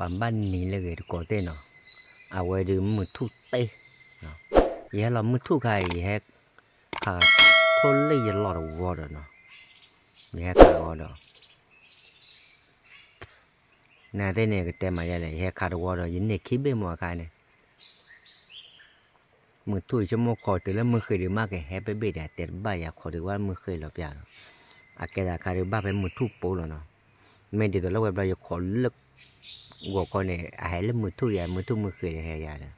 ပှၤဘၣ်နံၤလၢဂ့ၤတကိးသ့ၣ်နီၤ, အဝဲဒုးမုၢ်ထူၣ်သ့, ယဟဲလီၤမုၢ်ထူၣ်ခါအံၤ ယဟဲခးထိၣ်လ့ၣ်ယလီၢ်တဝီဒီးနီၤ, ယဟဲခးဝီဒီး နသ့ၣ်န့ၣ် ကတဲမၤယဲလဲၣ်, ယဟဲခးတဝီဒီး ယန့ၢ်ခံဘ့ၣ်မ့ၢ်အခါန့ၣ်, မုၢ်ထူၣ်ယဆိကမိၣ်ခိးတုၤလၢမုၢ်ဃ့ဒုးမးကဟဲဘ့ၣ်ဘ့ၣ်ဒီး တဲတဘၣ်ယၤခိးဒုးဝဲမုၢ်ဃ့လီၤပျၢ်လီၤ, အကဲသးခါဒုးဘၣ်ဖဲမုၢ်ထူၣ်ပိလီၤနီၤ, မ့ၢ်ဒ်သိးလၢဝဲဘျီယခိးလၢ ဂီၤခီန့ၣ် အဟဲလၢမုၢ်ထူၣ်ယၤ မုၢ်ထူၣ်မုၢ်ဃ့ဒီးဟဲယၤဒီး,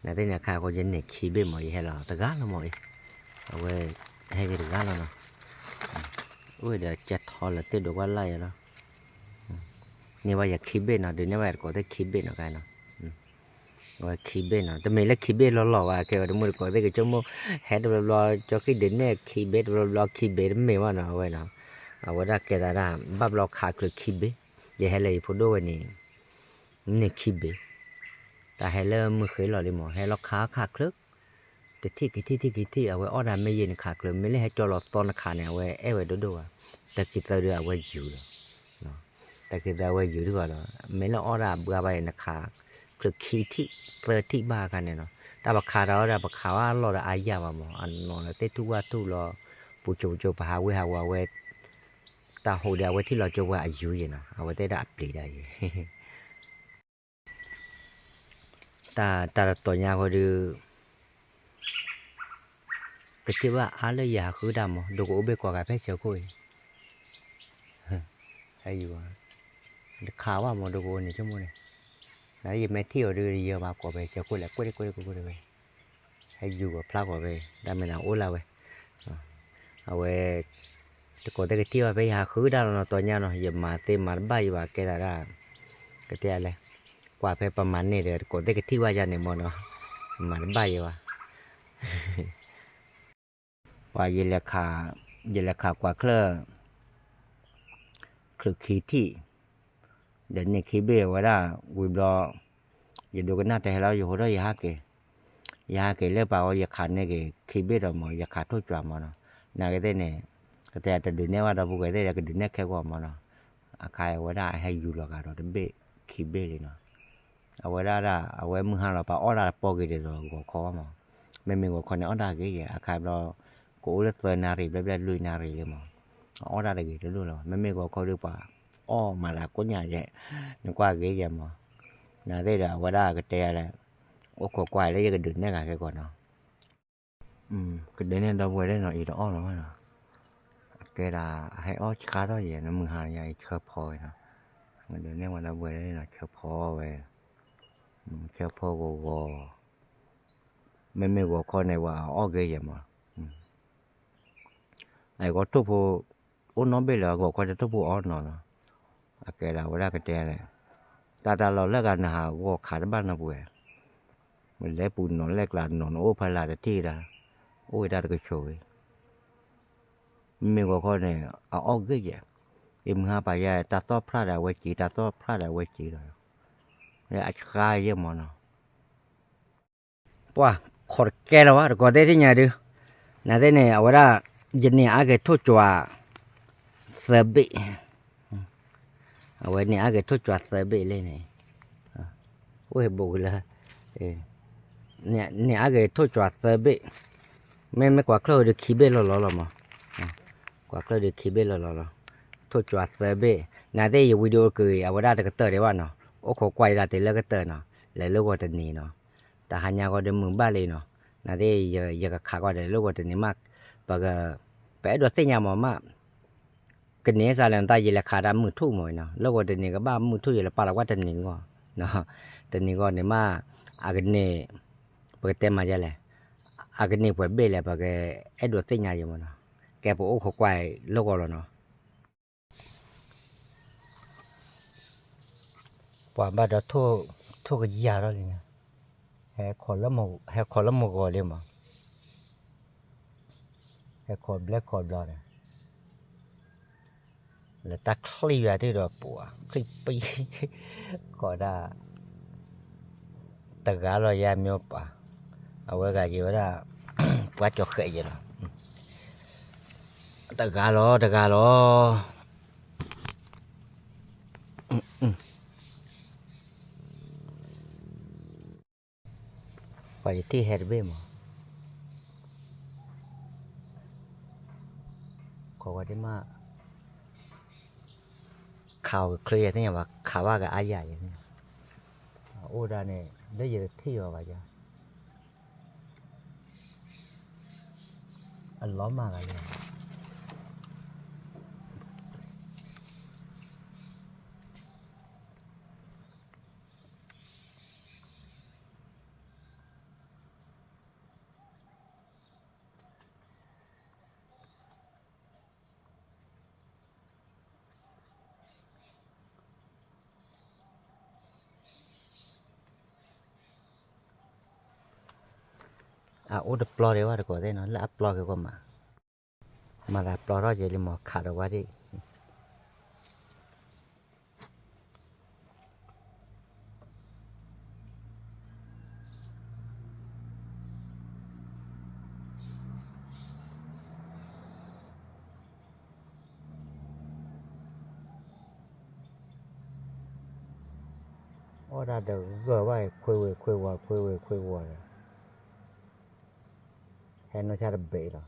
နသ့ၣ်န့ၣ်အခါဃိယန့ၢ်ခံဘ့ၣ်မး ယဟဲလီၤတဂၤလီၤမးအံၤ, အဝဲ ဟဲက့ၤတဂၤလီၤနီၤ, အိၣ်ဒီးကဲထီလၢသ့ၣ်ဒိးကွၢ်လၢ်ယၤလီၤ, န့ၢ်ဘၣ်ယခံဘ့ၣ်နီၤ, ဒုးန့ၢ်ဘၣ်ယတကိးသ့ၣ်ခံဘ့ၣ်နီၤခါနီၤ, အဝဲခံဘ့ၣ်နီၤ, တမ့ၢ်လၢခံဘ့ၣ်လီၤလီၤဘၣ်, ကဲဝဲတမုၢ်တကိးသ့ၣ်ကဆိကမိၣ်, ဟဲတဘျီဘျီ ကၠီခံဒုးနဲၣ်ခံဘ့ၣ် တဘျီဘျီခံဘ့ၣ်တမ့ၢ်ဘၣ်နီၤ, အဝဲနီၤ, အဝဲဒၣ်ကဲသးဒၣ် ဘၣ်ဘျီခးချုးခံဘ့ၣ်, ယဟဲလၢယဖိဒိၣ်ဝဲန့ၣ် န့ၢ်ခံဘ့ၣ်, တၢ်ဟဲလၢမုၢ်ဃ့လီၤလံမး ဟဲလီၤခးခးချုး, တထံၣ်ကထံၣ်ထံၣ်ကထံၣ် အဝဲအီၣ်ဒၣ်မ့ၢ်ယဲၢ်နခးချုး မ့ၢ်လၢဟဲကၠီလီၤသီနခးန့ၣ် အဝဲအဲၣ်ဝဲဒိၣ်ဒိၣ်ဘၣ်, တၢ်ခံသၢဒုးအဝဲယူၤလီၤ, တၢ်ခံသၢအဝဲယူၤဒ်ဂီၤလီၤ, မ့ၢ်လၢအီၣ်ဒၣ်ဘှါဘၣ်အံၤနခး, ချုးခံထံၣ်သၢထံၣ်ဘၣ်အခါန့ၣ်နီၤ, တၢ်ပခးတၢ်အီၣ်ဒၣ်ပခးဝဲအလီၢ်ဒီးအါယၢ်ဘၣ်မး အနီၢ်လၢသ့ၣ်ထူၣ်ဝၣ်ထူၣ်လီၤ, ပူၤကၠိပူၤကၠိပဟးဝ့ၢ်ဟးဝီၤဝဲ တၢ်ဟူးဒီးအဝဲထံၣ်လီၤကၠိပှၤအယူၤယဲၢ်နီၤ အဝဲသ့ၣ်ဒၣ်အပျံၤဒၣ်ယဲၢ် တၢ်တတီၤညါဃီဒီး ကထံၣ်ဘၣ်အါလၢယဟးဃုတၢ်မး ဒိကအိၣ်ဘ့ၣ်ကွၢ်ဂၤဖဲဆၢခိၣ်အံၤ, ဟဲယူၤ, တခးဘၣ်မးဒိကအိၣ်န့ၣ်ဆိကမိၣ်န့ၣ်, နယမ့ၢ်ထံၣ်အီၤဒီးယၤဘၣ်ကွၢ်ဖဲဆၢခိၣ်လဲၣ် ကွ့ၢ်ကွ့ၢ်ကွ့ၢ်ကွ့ၢ်တဝဲ ဟဲယူၤဂီၤဖျါဂီၤဝဲ, တၢ်မ့ၢ်နအိၣ်လၢဝဲ, အဝဲ, တကိးသ့ၣ်ကထံၣ်ဘၣ်ဖဲယဟးဃုဒၣ်လီၤနီၤ တီၤညါနီၤ ယမၤသ့မၤတဘၣ်ယဘၣ်ကဲသးဒၣ်, ကတဲလဲၣ်, ကွၢ်ဖဲပမၤန့ၢ်ဒီး တကိးသ့ၣ်ကထံၣ်ဘၣ်ယၤန့ၣ်မးနီၤ, မၤတဘၣ်ယဘၣ် ပှၤ, ယလဲၤခးကွၢ်ချၢၣ်, ချုးခံထံၣ်, ဒီးန့ၢ်ခံဘ့ၣ်ဝဲဒၣ်, ဝံၤဘျီ, ယဒိကနၣ်တဟဲလီၤ ယဟိထီၣ်ယဟးက့ၤ, ယဟးက့ၤလၢပှၤဝဲယခးန့ၢ်က့ၤခံဘ့ၣ်ဒီးမး ယခးထိၣ်ကွၢ်မးနီၤ, နာ်က့သ့ၣ်န့ၣ်, ကတဲတဒုးနဲၣ်ဘၣ်ဒီပုၢ်ဝဲၢ်သ့ၣ်ဒီး ကဒုးနဲၣ်ခဲကီၢ်မးနီၤ, အခါအဝဲဒၣ်အဟဲယူၤလီၤဂာ်ဒီးတဘ့ၣ်, ခံဘ့ၣ်လံနီၤ အဝဲဒၣ်ဒၣ် အဝဲမုၢ်ဟါလီၤ ပှၤအီၣ်ဒၣ်တပီၢ်ဂ့ၤဒ်သိးဂီၤခီမး, မ့မ့ၢ်ဂီၤခီန့ၣ်အီၣ်ဒၣ်ဂ့ၤယဲၢ် အခါဘျီ, ကအိၣ်လၢသၢနၣ်ရံၣ်ဘျဲၣ်ဘျဲၣ်လွံၢ်နၣ်ရံၣ်လံမး, အီၣ်ဒၣ်တဂ့ၤတလိၣ်လၢၤဘၣ် မ့မ့ၢ်ဂီၤခီဒုးပှၤ, အီၣ်မၤသးကိညါယဲၢ်, နကွၢ်ဂ့ၤယဲၢ်မး, နာ်သ့ၣ်ဒီးအဝဲဒၣ်ကတဲလဲၣ်, အိၣ်ခိးကွၢ်လၢယကဒုးနဲၣ်ဂၤခဲကီးနီၤ ကဒုးနဲၣ်ဒီပုၢ်ဝဲၢ်သ့ၣ်နီၤ အံၤတအီၣ်လီၤဘၣ်နီၤ, အကဲဒၣ်, အဟဲအီၣ်ဆှါထီၣ်ယဲၢ် နမုၢ်ဟါယၤအံၤဆၢဖီဝဲနီၤ, ကဒုးနဲၣ်ဝဲဒီပုၢ်ဝဲၢ်သ့ၣ်နီၤ ဆၢဖီဝဲ, ဆၢဖီဂီၤဂီၤ, မ့မ့ၢ်ဂီၤခီန့ၣ် ပှၤအီၣ်ဂ့ၤယဲၢ်မး, အဂီၢ်ထိၣ်ဖိ, အိၣ်နီတဘ့ၣ်လၢအဂီၤခီတထိၣ်ဖိအီၣ်နီၤနီၤ, အကဲဒၣ်ဝဲဒၣ်ကတဲလဲၣ်, တၢ်တၢ်လီၤလၢဂၤနဟးဂီၤခးတဘၣ်နီပုၢ်ဝဲၢ် လဲၤပူၤနီၤလဲၤကျးနီၤနအိၣ်ဖဲလၢ်တထံၣ်ဒၣ်, အိၣ်ဝဲဒၣ်တကဆိးဂ့ၤ, မ့မ့ၢ်ဂီၤခီန့ၣ်, အအီၣ်ဂ့ၤယဲၢ်, ယမုၢ်ဟါပာ်ယဲၢ် တၢ်သီၣ်ဖျါဒီးအဝဲစံး တၢ်သီၣ်ဖျါဒီးအဝဲစံးလီၤ, အဆှါယဲၢ်မးနီၤ ပှၤခိးတကဲလၢၤဘၣ် တကိးသ့ၣ်ထံၣ်ညါဒုး, နာ်သ့ၣ်န့ၣ် အဝဲဒၣ်, ယန့ၢ်အါက့ၤထိၣ်ကွၢ်, သၢဘ့ၣ်, အဝဲန့ၢ်အါက့ၤထိၣ်ကွၢ်သၢဘ့ၣ်လံန့ၣ်, အိၣ်ဟ့ၣ်ဘိးကလၢ, န့ၢ်အါက့ၤထိၣ်ကွၢ်သၢဘ့ၣ်, မ့မ့ၢ်ကွၢ်ချၢၣ်ဒုးခံဘ့ၣ်လီၤလီၤလီၤမး, ကွၢ်ချၢၣ်ဒုးခံဘ့ၣ်လီၤလီၤလီၤ, ထိၣ်ကွၢ်သၢဘ့ၣ်, နာ်သ့ၣ်ယ video က့ၤ အဝဲဒၣ်တကတၢၢ်ဒံးဘၣ်နီၤ, အိၣ်ခိးကွၢ်ယလၢတ့ၢ်လၢကတၢၢ်နီၤ, လဲၤလိၣ်ဂီၤတနံၤနီၤ, တဟါညါဂီၤဒီးမုာ်ဘၣ်လံနီၤ, နာ်သ့ၣ်ယကခးကွၢ်ဒီးလိၣ်ဂီၤတနံၤမး, ပက, ပအဲၣ်ဒိးသ့ၣ်ညါမးမး ကန့ၢ်စ့ၢ်လဲၣ်နတၢ်ယလဲၤခးတၢ်မုၢ်ထူၣ်မးနီၤ လၢဂီၤတနံၤကဘၣ်မုၢ်ထူၣ်ယလဲၤပာ်လီၤကွၢ်တနံၤဂီၢ်, တနံၤဂီၢ်န့ၣ်မး, အကန့ၢ်, ပကတဲမၤဒ်လဲၣ်, အကန့ၢ်ပှဲၤဘ့ၣ်လဲၣ် ပကအဲၣ်ဒိးသ့ၣ်ညါယဲၢ်မးနီၤ, ကဲပအိၣ်ခိးကွၢ်လိၣ်ဂီၤလီၤနီၤ ပှၤဘၣ်ဒီးထိၣ်ကယၤထီၣ်လံန့ၣ်, ဟဲခိးလၢမုၢ်ဂီၤလံမး, ဟဲခိးဘျဲခိးဘျီန့ၣ်, လၢတၢ်ချံၣ်ယၤထံၣ်ဒီးပှၤချံၣ်ပံ, ခိးဒၣ်, တဂၤလီၤယၤမ့ၢ်ပှၤ, အဝဲဂၤယံၤဝဲဒၣ်, ပှၤကၠီၤဃဲးယဲၢ်လီၤ, တဂၤလီၤတဂၤလီၤ အ ပှၤယထံၣ်ဟဲတဘ့ၣ်မး, ခီဝဲဒ်မး, ခးအီၤကချ့ယဲၢ်သ့ၣ်ညါ ပှၤခးဘၣ်ကအါယၤယဲၢ်သ့ၣ်ညါ, အိၣ်ဒၣ်န့ၣ် လၢယတထံၣ်အီၤဘၣ်ယၤ, အလီၤမၢ်ဂၤလံ. အအိၣ်တပျီဒံးဘၣ်တကိးသ့ၣ်နီၤ, လၢအပျီက့ၤကီးမး, မၤသးပျီထီၣ်က့ၤလံမး ခးဒီးဝဲဒၣ် အီၣ်ဒၣ်ဒီးဂၢၢ်ဘၣ် ခွ့ဝ့ၤခွ့ဝီၤ ခွ့ဝ့ၤခွ့ဝီၤဒီး ဟဲနီၢ်ဆၣ်တဘ့ၣ်လီၤ.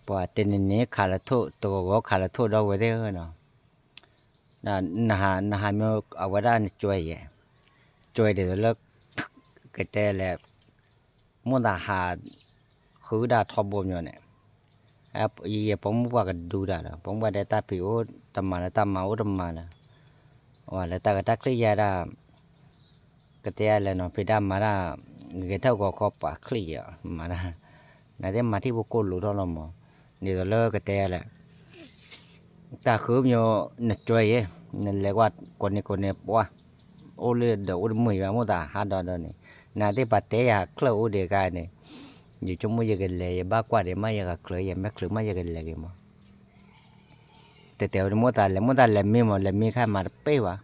ပှၤတနံၤနံၤခးလၢထိၣ် တဂီၤဂီၤခးလၢထိၣ်ဒီးဝဲသ့ၣ်ဧၢနီၤ, နဟးမ့ၢ်အဝဲဒၣ်နကွဲယဲၢ်, ကွဲဒ်သိးလၢ ကတဲလဲၣ်, မိၣ်သးဟး ဃုဒၣ်ထီဘိမီၤန့ၣ်, ယဲပိာ်မုၣ်ပှၢ်ကဒူတၢ်ဒီး ပိာ်မုၣ်ပှၢ်တဲတၢ်ဖံးအိၣ်တမၤလၢတၢ်မၤအိၣ်တမၤလၢ, အဝဲလၢတၢ်ကတၢၢ်ချံယါဒၣ် ကတဲလဲၣ်နီၤ ဖံးတၢ်မၤတၢ် ဂဲၤထၢၣ်ဂီၤခီပှၤချံယါ မၤတၢ်, နသ့ၣ်မၤထံၣ်ဖိကိၣ်လိၤထီၣ်လီၤမး, ဒ်သိးလၢကတဲလဲၣ် တၢ်ဃုမီၤ နကွဲယဲၢ်, နလဲၤကွၢ်ကိးနံၤကိးနံၤပှၢ်, အိၣ်လၢဒီးအိၣ်တမုာ်ယါ မိၣ်သးဟးဒီးဒီးန့ၣ်, နသ့ၣ်ပှၤတဲယၤချၢၣ်အိၣ်ဒံးခါန့ၣ်, ယဆိကမိၣ်ယကလဲၤ ယဘၣ်ကွၢ်ဒံးမး ယဂၤချုး ယမဲာ်ချုးမး ယကလဲၤက့ၤမး တဲတဲဝဲ မိၣ်သးလဲၤ မိၣ်သးလဲၤမံမး လဲၤမံခါမၤတပ့ၢ်ဘၣ်,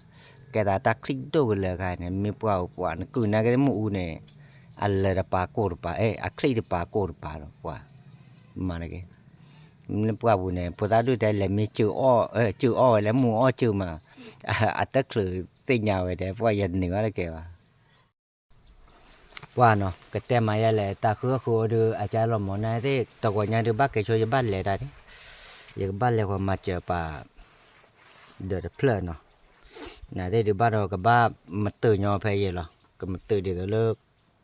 ကဲသးတၢ်ချံဒိၣ်ကလၢာ်ခါန့ၣ် မံပှၢ်ပှၢ် နကုၢ်နာ်က့ၤမ့ၣ်အူန့ၣ်, အလၢၤတပၤကိၢ်တပၤ အဲ အချံတပၤကိၢ်တပၤလီၤ ပှၢ်, မၤတက့ၢ်, မ့ၢ်ပှၢ်ပူၤန့ၣ် ဖိသၣ်ဒုၣ်တဲလဲၤမံစုအီၣ် စုအီၣ်ဝဲလဲၤမုၢ်အီၣ်စုမး, အတချုးသ့ၣ်ညါဝဲတဲ ပှၢ်ယန့ၢ်ဘၣ်တကဲဘၣ် ပှၢ်နီၤ ကတဲမၤယဲလဲၣ် တၢ်ဃုအဃုအိၣ်ဒုး အကါလီၤမး နသ့ၣ် တဂီၤညါဒုး ဘၣ်ကဲဆိယဘၣ်လဲၤတၢ်ဒ်, ယကဘၣ်လဲၤဃီမၤစၢၤပှၤ ဒီးတဖျၢၣ်နီၤ, နသ့ၣ်ဒုးဘၣ်ဒီးကဘၣ်မတုာ်ညီဖဲယဲလီၤ ကမတုာ်ဒ်သိးလၢ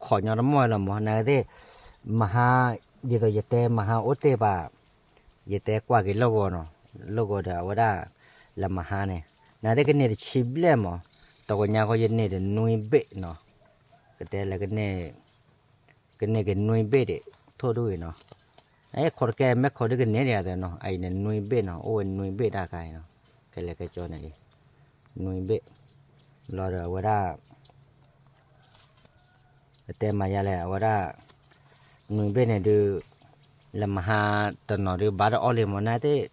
ခိးညီတမီၢ်လီၤမး နသ့ၣ်, မဟါ, ဒ်သိးယတဲမဟါအိၣ်တ့ၢ်ဘၣ် ယတဲကွၢ်က့ၤလီၢ်ဂီၤနီၤ, လီၢ်ဂီၤဒီးအဝဲဒၣ် လၢမဟါန့ၣ်, နသ့ၣ်ကန့ၢ်တဆံဘျဲၣ်မး, တဂီၤညါဃီယန့ၢ်ဒီးနွံဘ့ၣ်နီၤ, ကတဲလၢ ကန့ၢ်က့ၤနွံဘ့ၣ်ဒံး ထိၣ်ဒိၣ်ဂ့ၤနီၤ, အဲခိးတကဲမဲာ်ခိးဒုးကန့ၢ်ဒံးအသိးနီၤ, အအံၤန့ၣ်နွံဘ့ၣ်နီၤ, အိၣ်ဝဲနွံဘ့ၣ်တၢ်ခါအံၤနီၤ, ကလဲၤကဲကၠီန့ၣ်အံၤ, နွံဘ့ၣ်, လီၤဒီးအဝဲဒၣ် ကတဲမၤယါလဲၣ် အဝဲဒၣ် နွံဘ့ၣ်န့ၣ်ဒုး လၢမဟါတနီၤဒုး ဘၣ်တအီၣ်လံမး နသ့ၣ်,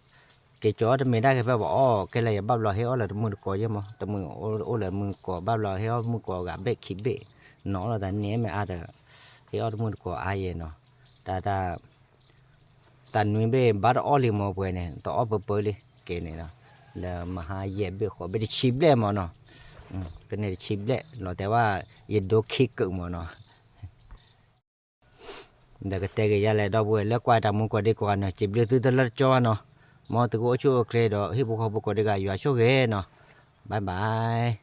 က့ၤကၠီအီၣ်တမ့ၢ်တၢ်ကဲဖဲပအီၣ် ကဲလၢယဘၣ်ဘျီဟ့ၣ်အီၣ်လၢတမုၢ်တကိးယဲၢ်မး, တမုၢ်အိၣ်လၢမုၢ်ကိး ဘၣ်ဘျီဟ့ၣ်အီၣ်မုၢ်ကိးဂၤဘ့ၣ်ခံဘ့ၣ်, နီၤလီၤသးန့ၢ်မ့ၢ်အါဒီး ဟ့ၣ်အီၣ်တမုၢ်တကိးအါယဲၢ်နီၤ, တၢ်တၢ် တၢ်နွံဘ့ၣ်ဘၣ်တအီၣ်လံမးပှဲၤန့ၣ် တအီၣ်ပၢပၢလံ ကဲန့ၣ်လီၤ, လၢမဟါယဲၢ်ဘ့ၣ်ဃိးဘ့ၣ်တဆံဘျဲၣ်မးနီၤ, ကန့ၢ်တဆံဘျဲၣ် လီၤတဲာ်ဘၣ် ယဒိခံကုာ်မးနီၤ, ဒီးကတဲက့ၤယါလဲၣ် ဒီပုၢ်ဝဲၢ်လၢကွၢ်တၢ်မူကိးဒံကိးဂၤနီၤ, စံးဘျုးသုတလၢတကၠီဘၣ်နီၤ, မ်သုကအိၣ်ဆူၣ်အိၣ်ချ့ဒီး ဟံၣ်ဖိဃီဖိကိးဒံဂၤ ယွၤဆိၣ်ဂ့ၤနီၤ, bye bye.